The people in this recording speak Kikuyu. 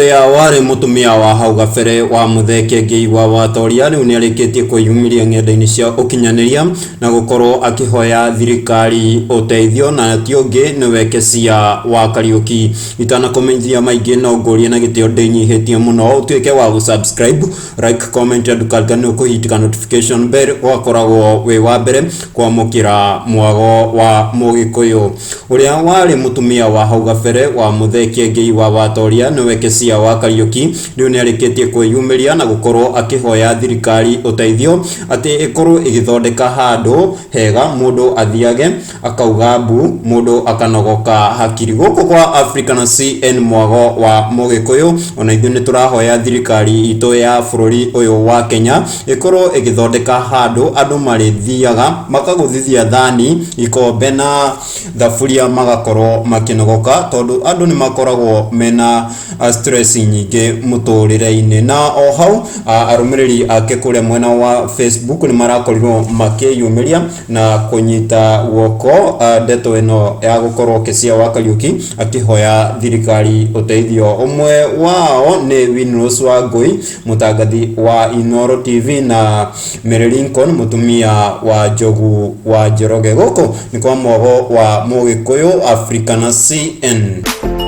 Ũrĩa warĩ mũtumia wa hau gabere wa Muthee Kĩengei wa Watoria rĩu nĩarĩkĩtie kwĩyumĩria ng'enda-inĩ cia ũkinyanĩria na gũkorwo akĩhoya thirikari ũteithio na ti ũngĩ nĩwe Kesia wa Kariũki. Itanakũmenyithia maingĩ no ngũrie na gĩtĩo ndĩnyihĩtie mũno ũtuĩke wa gũ subscribe, like, comment na ndũkariganĩrwo kũhitika notification bell ũgakoragwo wĩ wa mbere kwamũkĩra mwago wa Mũgĩkũyũ. Ũrĩa warĩ mũtumia wa hau gabere wa Muthee Kĩengei wa Watoria nĩwe Kesia wa Kariũki rĩu nĩarĩkĩtie kwĩyumĩria na gũkorwo akĩhoya thirikari ũteithio atĩ ĩkorwo ĩgĩthondeka handũ hega mũndũ athiage akauga mbu mũndũ akanogoka hakiri. Gũkũ kwa Africa na CN Mwago wa Mũgĩkũyũ ona ithuĩ nĩtũrahoya thirikari itũ ya bũrũri ũyũ wa Kenya ĩkorwo ĩgĩthondeka handũ andũ marĩthiaga makagũthithia thani, ikombe na thaburia magakorwo makĩnogoka tondũ andũ nĩ makoragwo mena stress nyingĩ mũtũrĩre-inĩ. Na o hau arũmĩrĩri ake kũrĩa mwena wa Facebook nĩ marakorirwo makĩyumĩria na kũnyita guoko ndeto ĩno ya gũkorwo Kesia wa Kariũki akĩhoya thirikari ũteithio. Ũmwe wao nĩ Winrose Wangũi mũtangathi wa Inooro TV na Mary Lincoln mũtumia wa Njogu wa Njoroge. Gũkũ nĩ kwa mwago wa Mũgĩkũyũ Africa na CN.